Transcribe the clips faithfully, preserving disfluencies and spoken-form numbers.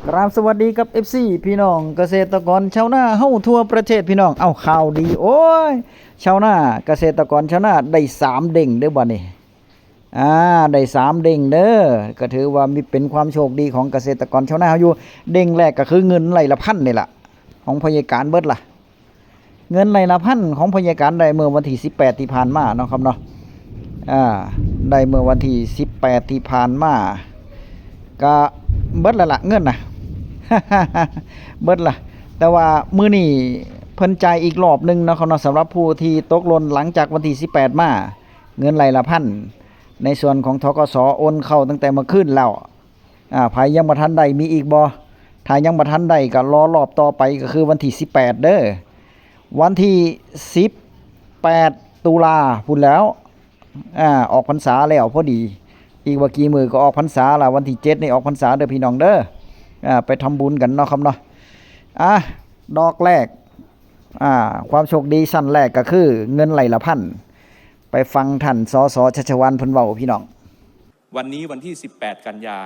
กราบสวัสดีครับ เอฟซี พี่น้องเกษตรกรชาวนาเฮาทั่วประเทศพี่น้อง เอ้า ข่าวดี โอ้ย ชาวนาเกษตรกรชาวนาได้สามเด้งเด้อบัดนี้ อ่า ได้สามเด้งเด้อ ก็ถือว่ามีเป็นความโชคดีของเกษตรกรชาวนาเฮาอยู่ เด้งแรกก็คือเงินไร่ละพันนี่ล่ะ ของพ่อใหญ่การเบิดล่ะ เงินไร่ละพันของพ่อใหญ่การได้เมื่อวันที่สิบแปดที่ผ่านมาเนาะครับเนาะ อ่า ได้เมื่อวันที่สิบแปดที่ผ่านมา ก็เบิดแล้วล่ะเงินน่ะ เบิดละ แต่ว่ามื้อนี้เพิ่นจ่ายอีกรอบหนึ่งเนาะครับเนาะ สำหรับผู้ที่ตกหล่นหลังจากวันที่สิบแปดมา เงินไร่ละพัน ในส่วนของ ธ.ก.ส. โอนเข้าตั้งแต่เมื่อคืนแล้ว อ่า ไผยังบ่ทันได้มีอีกบ่ ถ้ายังบ่ทันได้ก็รอรอบต่อไปก็คือวันที่สิบแปดเด้อ วันที่สิบแปดตุลาพุ้นแล้ว อ่า ออกพรรษาแล้วพอดี อีกบ่กี่มื้อก็ออกพรรษาละ วันที่เจ็ดนี่ออกพรรษาเด้อพี่น้องเด้อ อ่า ไปทำบุญกันเนาะครับเนาะ อ่ะ ดอกแรก อ่า ความโชคดีชั้นแรกก็คือเงินไร่ละพัน ไปฟังท่าน สส ชัชวาล เพิ่นเว้าพี่น้อง วันนี้วันที่ สิบแปด กันยา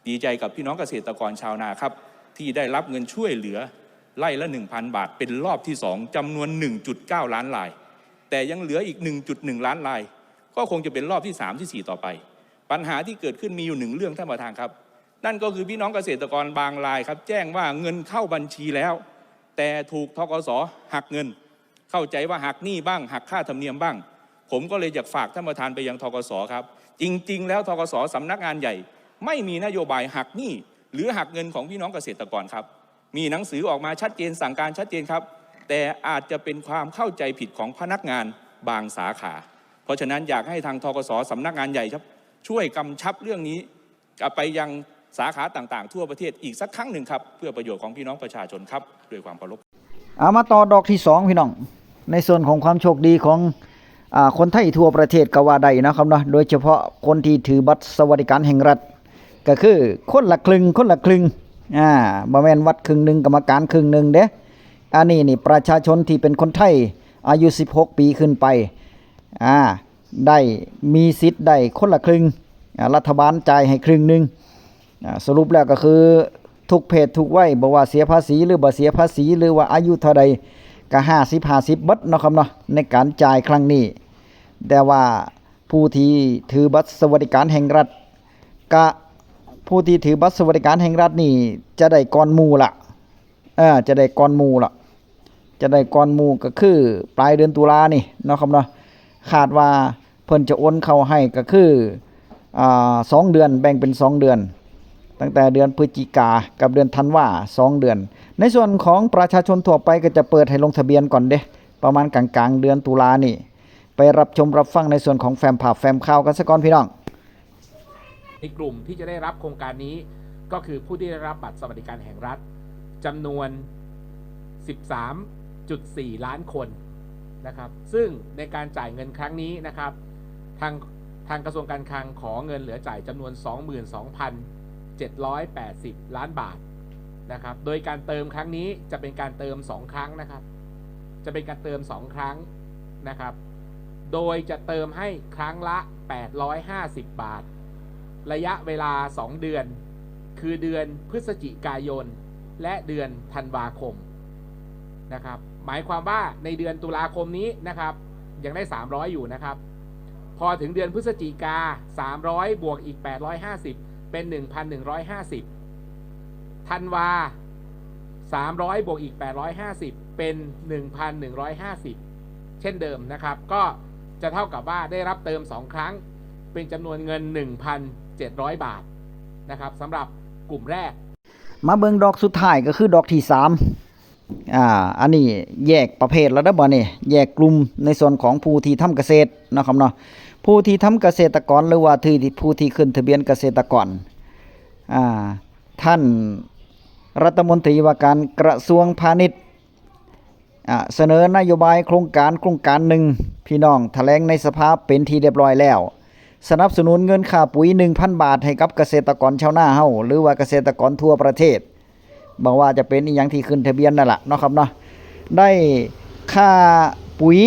ดีใจกับพี่น้องเกษตรกรชาวนาครับ ที่ได้รับเงินช่วยเหลือไร่ละ หนึ่งพัน บาท เป็นรอบที่ สอง จำนวน หนึ่งจุดเก้า ล้านราย แต่ยังเหลืออีก หนึ่งจุดหนึ่ง ล้านราย ก็คงจะเป็นรอบที่ สาม ที่ สี่ ต่อไป ปัญหาที่เกิดขึ้นมีอยู่หนึ่งเรื่องท่านประธานครับ นั่นก็คือพี่น้องเกษตรกรบางรายครับ แจ้งว่าเงินเข้าบัญชีแล้ว แต่ถูก ธ.ก.ส. หักเงิน เข้าใจว่าหักหนี้บ้าง หักค่าธรรมเนียมบ้าง ผมก็เลยอยากฝากท่านประธานไปยัง ธ.ก.ส. ครับ จริง ๆ แล้ว ธ.ก.ส. สำนักงานใหญ่ ไม่มีนโยบายหักหนี้ หรือหักเงินของพี่น้องเกษตรกรครับ มีหนังสือออกมาชัดเจน สั่งการชัดเจนครับ แต่อาจจะเป็นความเข้าใจผิดของพนักงานบางสาขา เพราะฉะนั้นอยากให้ทาง ธ.ก.ส. สำนักงานใหญ่ครับ ช่วยกำชับเรื่องนี้ ไปยังสาขาต่างๆ ทั่วประเทศอีกสักครั้งหนึ่งครับ เพื่อประโยชน์ของพี่น้องประชาชนครับ ด้วยความเคารพ เอามาต่อดอกที่สองพี่น้อง ในส่วนของความโชคดีของ อ่า คนไทยทั่วประเทศก็ว่าได้นะครับเนาะ โดยเฉพาะคนที่ถือบัตรสวัสดิการแห่งรัฐ ก็คือคนละครึ่ง คนละครึ่ง อ่า บ่แม่นวัดครึ่งหนึ่ง กรรมการครึ่งหนึ่งเด้ อันนี้นี่ประชาชนที่เป็นคนไทยอายุ สิบหก ปีขึ้นไป อ่า ได้มีสิทธิ์ได้คนละครึ่ง อ่า รัฐบาลจ่ายให้ครึ่งหนึ่ง อ่า สรุปแล้วก็คือทุกเพศทุกวัย บ่ว่าเสียภาษีหรือบ่เสียภาษี หรือว่าอายุเท่าใด ก็ ห้าสิบ ห้าสิบ เบิดเนาะครับเนาะ ในการจ่ายครั้งนี้ แต่ว่าผู้ที่ถือบัตรสวัสดิการแห่งรัฐ กะผู้ที่ถือบัตรสวัสดิการแห่งรัฐนี่จะได้ก่อนหมู่ละ เออ จะได้ก่อนหมู่ละ จะได้ก่อนหมู่ก็คือปลายเดือนตุลานี่เนาะครับเนาะ คาดว่าเพิ่นจะโอนเข้าให้ก็คือ อ่า สองเดือน แบ่งเป็นสองเดือน ตั้งแต่เดือนพฤศจิกากับเดือนธันวา สองเดือน ในส่วนของประชาชนทั่วไปก็จะเปิดให้ลงทะเบียนก่อนเด้ ประมาณกลางๆ เดือนตุลานี่ ไปรับชมรับฟังในส่วนของแฟ้มภาพแฟ้มข่าวกันซะก่อนพี่น้อง ในกลุ่มที่จะได้รับโครงการนี้ ก็คือผู้ที่ได้รับบัตรสวัสดิการแห่งรัฐจำนวน สิบสามจุดสี่ ล้านคนนะครับ ซึ่งในการจ่ายเงินครั้งนี้นะครับ ทางทางกระทรวงการคลังขอเงินเหลือจ่ายจำนวน สองหมื่นสองพันเจ็ดร้อยแปดสิบ ล้านบาทนะครับ โดยการเติมครั้งนี้จะเป็นการเติม สอง ครั้งนะครับ จะเป็นการเติม สอง ครั้งนะครับ โดยจะเติมให้ครั้งละ แปดร้อยห้าสิบ บาท ระยะเวลา สอง เดือน คือเดือนพฤศจิกายน และเดือนธันวาคมนะครับ หมายความว่าในเดือนตุลาคมนี้นะครับ ยังได้ สามร้อย อยู่นะครับ พอถึงเดือนพฤศจิกา สามร้อย บวกอีก แปดร้อยห้าสิบ เป็น หนึ่งพันหนึ่งร้อยห้าสิบ ธันวา สามร้อย บวกอีก แปดร้อยห้าสิบ เป็น หนึ่งพันหนึ่งร้อยห้าสิบ เช่นเดิมนะครับ ก็จะเท่ากับว่าได้รับเติม สอง ครั้ง เป็นจำนวนเงิน หนึ่งพันเจ็ดร้อย บาทนะครับ สำหรับกลุ่มแรก มาเบิ่งดอกสุดท้ายก็คือดอกที่สาม อ่า อันนี้แยกประเภทแล้วเด้อบัดนี้ แยกกลุ่มในส่วนของผู้ที่ทำเกษตรเนาะครับเนาะ ผู้ที่ทำเกษตรกรหรือว่าที่ผู้ที่ขึ้นทะเบียนเกษตรกร อ่า ท่านรัฐมนตรีว่าการกระทรวงพาณิชย์ อ่า เสนอนโยบายโครงการโครงการหนึ่ง พี่น้องแถลงในสภาเป็นที่เรียบร้อยแล้ว สนับสนุนเงินค่าปุ๋ย หนึ่งพัน บาทให้กับเกษตรกรชาวนาเฮา หรือว่าเกษตรกรทั่วประเทศ บ่ว่าจะเป็นอีหยังที่ขึ้นทะเบียนนั่นล่ะเนาะครับเนาะ ได้ค่าปุ๋ย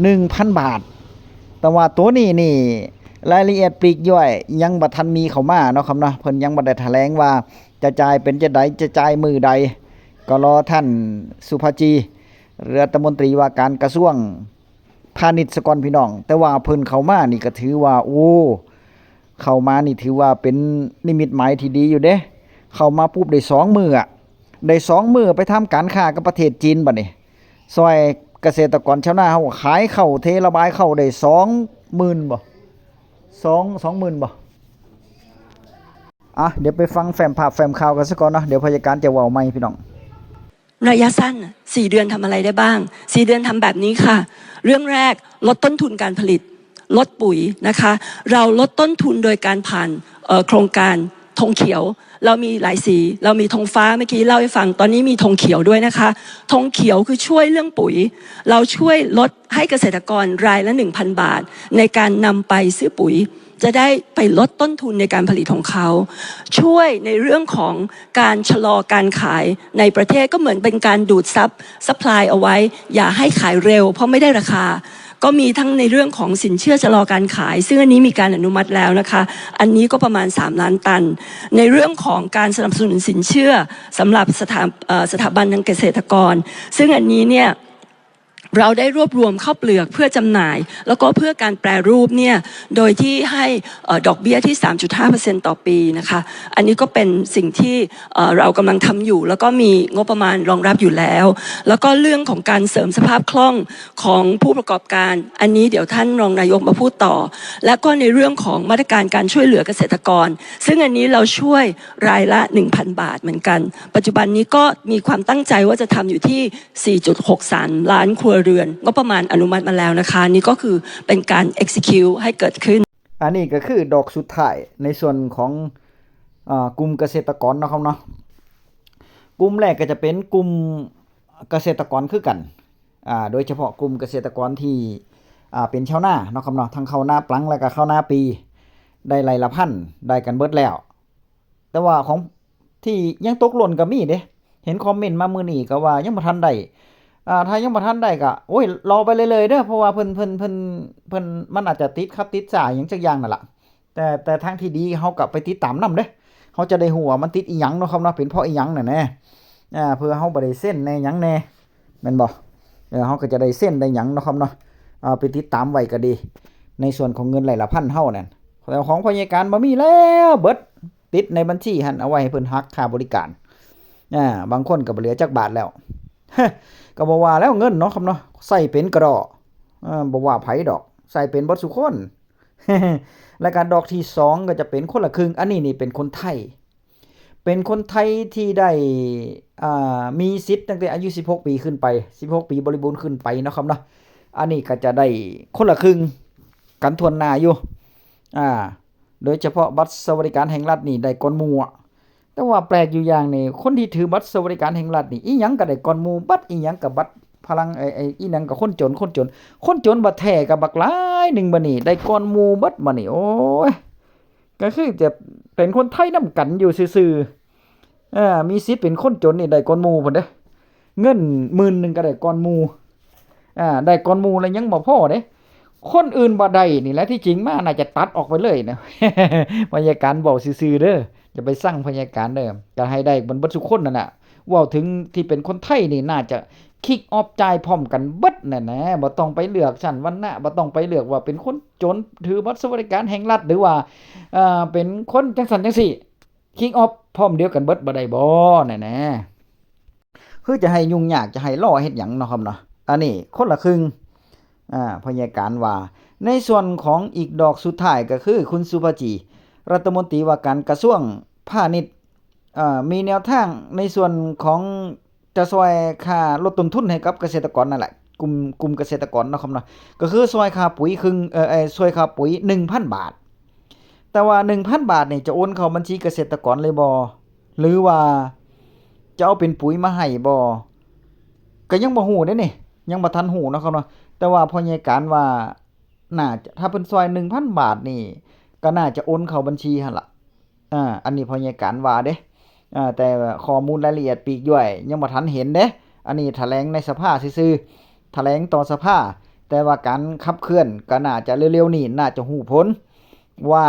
หนึ่งพัน บาท แต่ว่าตัวนี้นี่รายละเอียดปลีกย่อยยังบ่ทันมีเข้ามาเนาะครับเนาะ เพิ่นยังบ่ได้แถลงว่า จะจ่ายเป็นจั่งใด จะจ่ายมื้อใด ก็รอท่านสุภาจี รัฐมนตรีว่าการกระทรวงพาณิชย์ซะก่อนพี่น้อง แต่ว่าเพิ่นเข้ามานี่ก็ถือว่า โอ้ เข้ามานี่ถือว่าเป็นนิมิตหมายที่ดีอยู่เด้ เข้ามาปุ๊บได้สองมื้ออะ ได้สองมื้อไปทำการค้ากับประเทศจีนบัดนี้ ซอยเกษตรกรชาวนาเฮาขายข้าวเทระบายข้าวได้สองหมื่นบ่ สอง สองหมื่นบ่ อ่ะ เดี๋ยวไปฟังแฟ้มภาพแฟ้มข่าวกันซะก่อนเนาะ เดี๋ยวพยาการจะเว้าใหม่พี่น้อง ระยะสั้นน่ะสี่เดือนทำอะไรได้บ้าง สี่เดือนทำแบบนี้ค่ะ เรื่องแรกลดต้นทุนการผลิต ลดปุ๋ยนะคะ เราลดต้นทุนโดยการผ่านเอ่อโครงการธงเขียว เรามีหลายสี เรามีธงฟ้าเมื่อกี้เล่าให้ฟัง ตอนนี้มีธงเขียวด้วยนะคะ ธงเขียวคือช่วยเรื่องปุ๋ย เราช่วยลดให้เกษตรกรรายละ หนึ่งพัน บาท ในการนำไปซื้อปุ๋ย จะได้ไปลดต้นทุนในการผลิตของเขา ช่วยในเรื่องของการชะลอการขายในประเทศ ก็เหมือนเป็นการดูดซับ supply เอาไว้ อย่าให้ขายเร็วเพราะไม่ได้ราคา ก็มีทั้งในเรื่องของสินเชื่อชะลอการขาย ซึ่งอันนี้มีการอนุมัติแล้วนะคะ อันนี้ก็ประมาณ 3 ล้านตัน ในเรื่องของการสนับสนุนสินเชื่อสำหรับสถาเอ่อสถาบันทางเกษตรกร ซึ่งอันนี้เนี่ย เราได้รวบรวมข้าวเปลือกเพื่อจำหน่าย แล้วก็เพื่อการแปรรูปเนี่ย โดยที่ให้เอ่อดอกเบี้ยที่ 3.5%ต่อปีนะคะ อันนี้ก็เป็นสิ่งที่เอ่อเรากำลังทำอยู่ แล้วก็มีงบประมาณรองรับอยู่แล้ว แล้วก็เรื่องของการเสริมสภาพคล่องของผู้ประกอบการ อันนี้เดี๋ยวท่านรองนายกมาพูดต่อ แล้วก็ในเรื่องของมาตรการการช่วยเหลือเกษตรกร ซึ่งอันนี้เราช่วยรายละ 1,000 บาทเหมือนกัน ปัจจุบันนี้ก็มีความตั้งใจว่าจะทำอยู่ที่ 4.63 ล้านครัวเรือน งบประมาณอนุมัติมาแล้วนะคะ นี่ก็คือเป็นการ execute ให้เกิดขึ้น อันนี้ก็คือดอกสุดท้ายในส่วนของอ่ากลุ่มเกษตรกรเนาะครับเนาะ กลุ่มแรกก็จะเป็นกลุ่มเกษตรกรคือกันอ่าโดยเฉพาะกลุ่มเกษตรกรที่อ่าเป็นชาวนาเนาะครับเนาะ ทั้งข้าวนาปลังแล้วก็ข้าวนาปี ได้ไร่ละพัน ได้กันเบิดแล้ว แต่ว่าของที่ยังตกหล่นก็มีเด้ เห็นคอมเมนต์มามื้อนี้ก็ว่ายังบ่ทันได้อ่าถ้ายังบ่ทันได้ก็ โอ้ย รอไปเรื่อยๆเด้อ เพราะว่าเพิ่น เพิ่น เพิ่น เพิ่น มันอาจจะติดขัดติดซ่าหยังจักอย่างนั่นล่ะ แต่ แต่ทางที่ดีเฮาก็ไปติดตามนำเด้ เฮาจะได้ฮู้ว่ามันติดอีหยังเนาะครับเนาะ เป็นเพราะอีหยังนั่นแหละ อ่า เพื่อเฮาบ่ได้เซ็นแหน่หยังแหน่ แม่นบ่ เออ เฮาก็จะได้เซ็นได้หยังเนาะครับเนาะ อ่า ไปติดตามไว้ก็ดี ในส่วนของเงินไร่ละพันเฮานั่น แต่ของพยาการบ่มีแล้ว เบิด ติดในบัญชีหั่น เอาไว้ให้เพิ่นหักค่าบริการ อ่า บางคนก็บ่เหลือจักบาทแล้ว ก็บ่ว่าแล้วเงินเนาะครับเนาะ ใช้เป็นกะดอ เออ บ่ว่าไผดอก ใช้เป็นเบิดซุคน และก็ดอกที่สองก็จะเป็นคนละครึ่ง อันนี้นี่เป็นคนไทย เป็นคนไทยที่ได้ อ่า มีสิทธิ์ตั้งแต่อายุ สิบหก ปีขึ้นไป สิบหก ปีบริบูรณ์ขึ้นไปเนาะครับเนาะ อันนี้ก็จะได้คนละครึ่งกันทั่วหน้าอยู่ อ่า โดยเฉพาะบัตรสวัสดิการแห่งรัฐนี่ได้ก่อนหมู่อะ แต่ว่าแปลกอยู่อย่างนี่ คนที่ถือบัตรสวัสดิการแห่งรัฐนี่ อีหยังก็ได้ก่อนหมู่ บัตรอีหยังกับบัตรพลัง ไอ้ ไอ้ อีหยังกับคนจน คนจน คนจนบัตรแท้กับบักหลายหนึ่งบัดนี้ ได้ก่อนหมู่บัตรบัดนี้ โอ้ย ก็คือจะเป็นคนไทยนำกันอยู่ซื่อๆ เออ มีสิทธิ์เป็นคนจนนี่ได้ก่อนหมู่พุ่นเด้ เงินหมื่นหนึ่งก็ได้ก่อนหมู่ อ่า ได้ก่อนหมู่แล้วยังบ่พอเด้ คนอื่นบ่ได้นี่แหละ ที่จริงมาน่าจะตัดออกไปเลยนะ พยาการเว้าซื่อๆเด้อ อย่าไปซังพยาการเด้อ ก็ให้ได้เบิดซุคนนั่นน่ะ เว้าถึงที่เป็นคนไทยนี่น่าจะ kick off จ่ายพร้อมกันเบิดนั่นนะ บ่ต้องไปเลือกชั้นวรรณะ บ่ต้องไปเลือกว่าเป็นคนจนถือบัตรสวัสดิการแห่งรัฐ หรือว่า เอ่อ เป็นคนจังซั่นจังซี่ kick off พร้อมเดียวกันเบิดบ่ได้บ่นั่นนะ คือจะให้ยุ่งยาก จะให้รอเฮ็ดหยังเนาะครับเนาะ อันนี้คนละครึ่ง อ่า พยาการว่า ในส่วนของอีกดอกสุดท้ายก็คือคุณสุภาจี รัฐมนตรีว่าการกระทรวงพาณิชย์ อ่า มีแนวทางในส่วนของจะซอยค่าลดต้นทุนให้กับเกษตรกรนั่นแหละ กลุ่ม กลุ่มเกษตรกรเนาะครับเนาะ ก็คือซอยค่าปุ๋ยครึ่ง เอ่อ เอ่อ ซอยค่าปุ๋ย หนึ่งพัน บาท แต่ว่า หนึ่งพัน บาทนี่จะโอนเข้าบัญชีเกษตรกรเลยบ่ หรือว่าจะเอาเป็นปุ๋ยมาให้บ่ ก็ยังบ่ฮู้เด้นี่ ยังบ่ทันฮู้เนาะครับเนาะ แต่ว่าพ่อใหญ่การว่า น่าจะ ถ้าเพิ่นซอย หนึ่งพัน บาทนี่ ก็น่าจะโอนเข้าบัญชีหั่นล่ะ อ่า อันนี้พ่อใหญ่การว่าเด้ อ่า แต่ข้อมูลรายละเอียดปลีกย่อยยังบ่ทันเห็นเด้ อันนี้แถลงในสภาซื่อๆ แถลงต่อสภา แต่ว่าการขับเคลื่อนก็น่าจะเร็วๆนี้น่าจะฮู้ผล ว่า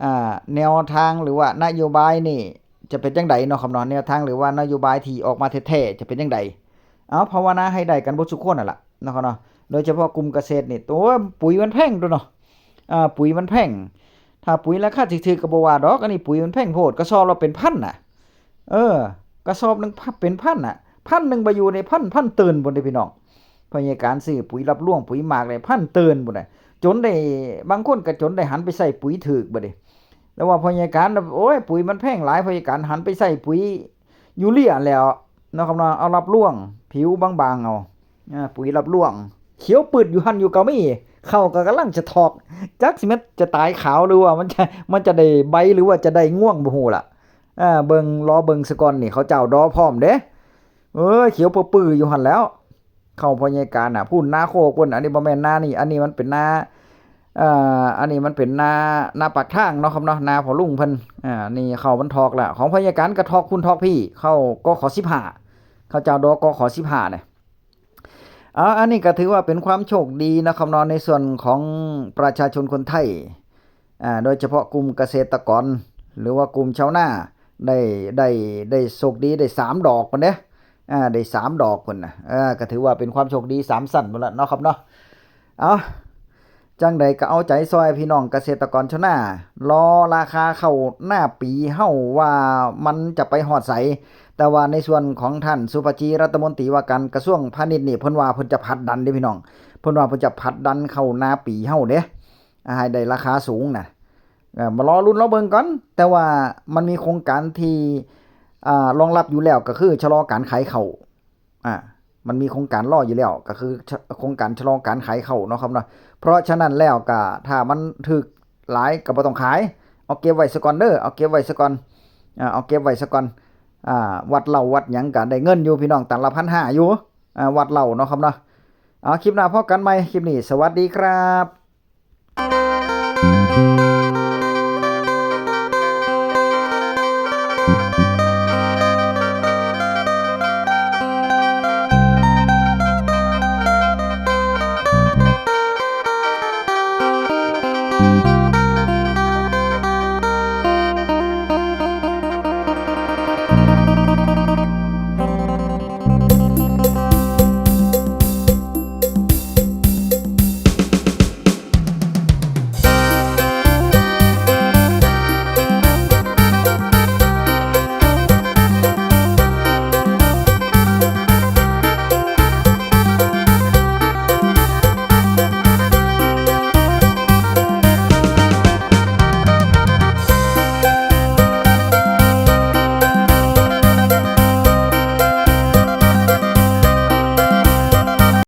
อ่า แนวทางหรือว่านโยบายนี่ จะเป็นจั่งใดเนาะครับเนาะ แนวทางหรือว่านโยบายที่ออกมาแท้ๆจะเป็นจั่งใด เอาภาวนาให้ได้กันเบิดทุกคนนั่นล่ะเนาะครับเนาะ โดยเฉพาะกลุ่มเกษตรนี่ โอ้ย ปุ๋ยมันแพงตั๊วเนาะ อ่า ปุ๋ยมันแพง ถ้าปุ๋ยราคาถูกๆก็บ่ว่าดอก อันนี้ปุ๋ยมันแพงโพด กระสอบละเป็นพันน่ะ เออ กระสอบหนึ่งเป็นพันน่ะ พันหนึ่งบ่อยู่ในพัน พันตื่นพุ้นเด้อพี่น้อง พ่อใหญ่การซื้อปุ๋ยรับรวง ปุ๋ยหมากได้พันตื่นพุ้นน่ะ จนได้ บางคนก็จนได้หันไปใส่ปุ๋ยถูกบัดนี้ แต่ว่าพ่อใหญ่การน่ะ โอ้ย ปุ๋ยมันแพงหลาย พ่อใหญ่การหันไปใส่ปุ๋ยยูเรียแล้วเนาะครับเนาะ เอารับรวง ผิวบางๆเอา อ่า ปุ๋ยรับรวง เขียวปืดอยู่หั่นอยู่ก็มี ข้าวก็กำลังจะถอก จักสิแม่นจะตายขาวหรือว่ามันจะ มันจะได้ใบหรือว่าจะได้งวงบ่ฮู้ล่ะ อ่า เบิ่ง รอเบิ่งซะก่อนนี่ เขาเจ้าดอพร้อมเด้ เออ เขียวปืดๆอยู่หั่นแล้ว ข้าวพ่อใหญ่การน่ะ พุ้นนาโคกพุ้น อันนี้บ่แม่นนานี่ อันนี้มันเป็นนา เอ่อ อันนี้มันเป็นนา นาปากทางเนาะครับเนาะ นาพ่อลุงเพิ่น อ่า นี่ข้าวมันถอกละ ของพ่อใหญ่การก็ถอกพุ้นถอกพี้ ข้าว กข.สิบห้า ข้าวเจ้าดอ กข.สิบห้า เนี่ย อ่า อันนี้ก็ถือว่าเป็นความโชคดีนะครับเนาะ ในส่วนของประชาชนคนไทย อ่า โดยเฉพาะกลุ่มเกษตรกร หรือว่ากลุ่มชาวนา ได้ ได้ ได้โชคดี ได้สามดอกพุ้นเด้ อ่า ได้สามดอกพุ้นน่ะ เออ ก็ถือว่าเป็นความโชคดีสามชั้นพุ้นละเนาะครับเนาะ เอา จั่งใดก็เอาใจซ่อยพี่น้องเกษตรกรชาวนา รอราคาข้าวนาปีเฮาว่ามันจะไปฮอดไส แต่ว่าในส่วนของท่านสุภาชีรัฐมนตรีว่าการกระทรวงพาณิชย์นี่ เพิ่นว่าเพิ่นจะผลักดันเด้พี่น้อง เพิ่นว่าเพิ่นจะผลักดันข้าวนาปีเฮาเด้ อ่า ให้ได้ราคาสูงน่ะ เอ่อ มารอลุ้นรอเบิ่งก่อน แต่ว่ามันมีโครงการที่ อ่า รองรับอยู่แล้วก็คือชะลอการขายข้าว อ่า มันมีโครงการรออยู่แล้ว ก็คือชะ โครงการชะลอการขายข้าวเนาะครับเนาะ เพราะฉะนั้นแล้วก็ถ้ามันถูกหลายก็บ่ต้องขาย เอาเก็บไว้ซะก่อนเด้อ เอาเก็บไว้ซะก่อน อ่า เอาเก็บไว้ซะก่อน อ่า วัดเหล้าวัดหยังก็ได้เงินอยู่พี่น้อง ตันละพันห้าอยู่ อ่า วัดเหล้าเนาะครับเนาะ เอา คลิปหน้าพบกันใหม่ คลิปนี้สวัสดีครับ